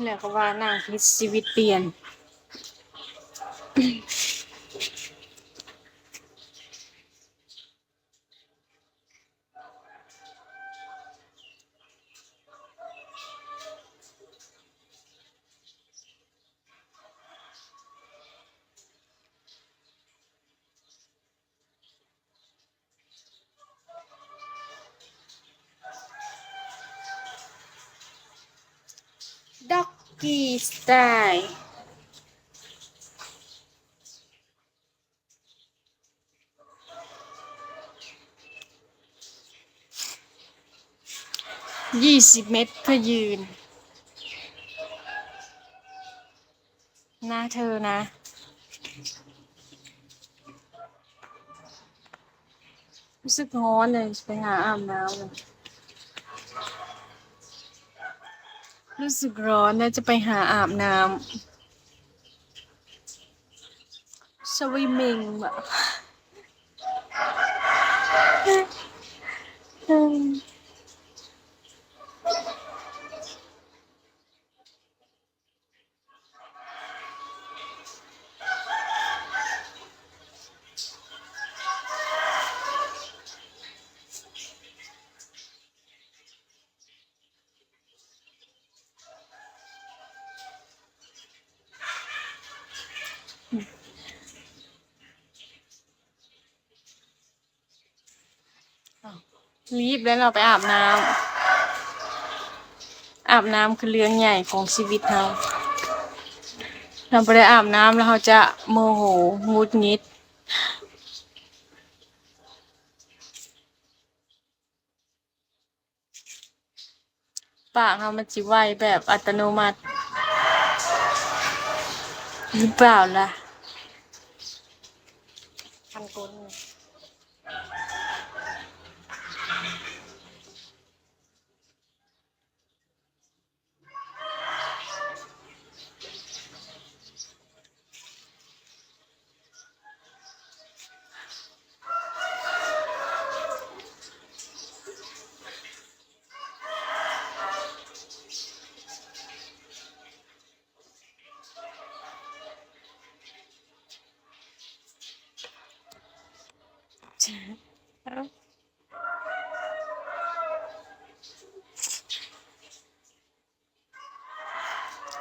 ແລ້ວກໍວ່ານາງເຮັດຊີວິດປ່ຽນ. ດັອກກີສະໄຕລ໌ ຍີ່ສິບເມັດເພື່ອຢືນ ໜ້າເທີນະ. ຮູ້ສຶກຮ້ອນເລີຍ ຈະໄປຫາອາບນ້ຳ. ຮູ້ສຶກຮ້ອນເລີຍ ຈະໄປຫາອາບນ້ຳ. ສະວິມມິງ ບະ? ລີບແລ້ວເນາະ ໄປອາບນ້ຳ. ອາບນ້ຳຄືເລື່ອງໃຫຍ່ຂອງຊີວິດເຮົາ. ເຮົາບໍ່ໄດ້ອາບນ້ຳແລ້ວເຮົາຈະໂມໂຫ ຫງຸດຫງິດ. ປາກເຮົາມັນຊິໄວແບບອັດຕະໂນມັດຫຼືເປົ່າລະ? ຄັນກົ້ນ.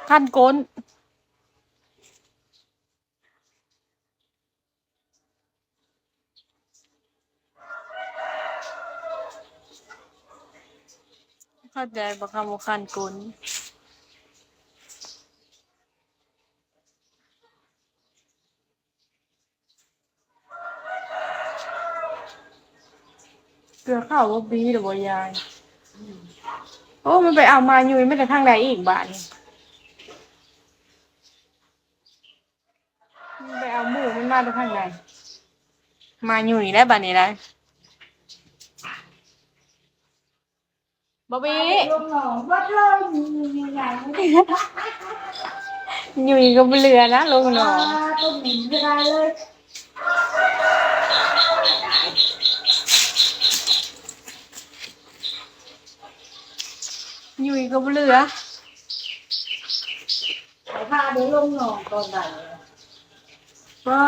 ຄັນກົ້ນ. ເຂົ້າໃຈບໍ່ຄຳວ່າຄັນກົ້ນ? ເກືອເຂົ້າບໍ່ບີແລ້ວບໍ່ຍາຍ? ໂອ້ ມັນໄປເອົາມາຍຸຍມາແຕ່ທາງໃດອີກບາດນີ້? ມັນໄປເອົາໝູ່ມັນມາແຕ່ທາງໃດ? ມາຍຸຍແລ້ວບາດນີ້ໄດ໋. ບໍ່ບີ ລົງໜອງເບິດເລີຍ ຍຸຍກໍບໍ່ເຫຼືອນະ ລົງໜອງ ອ່າ ຕົວໝິນກໍໄດ້ເລີຍ ຍຸຍກໍບໍ່ເຫຼືອ ໃຜພາໄປລົງໜອງຕອນໃດ? ວ້າ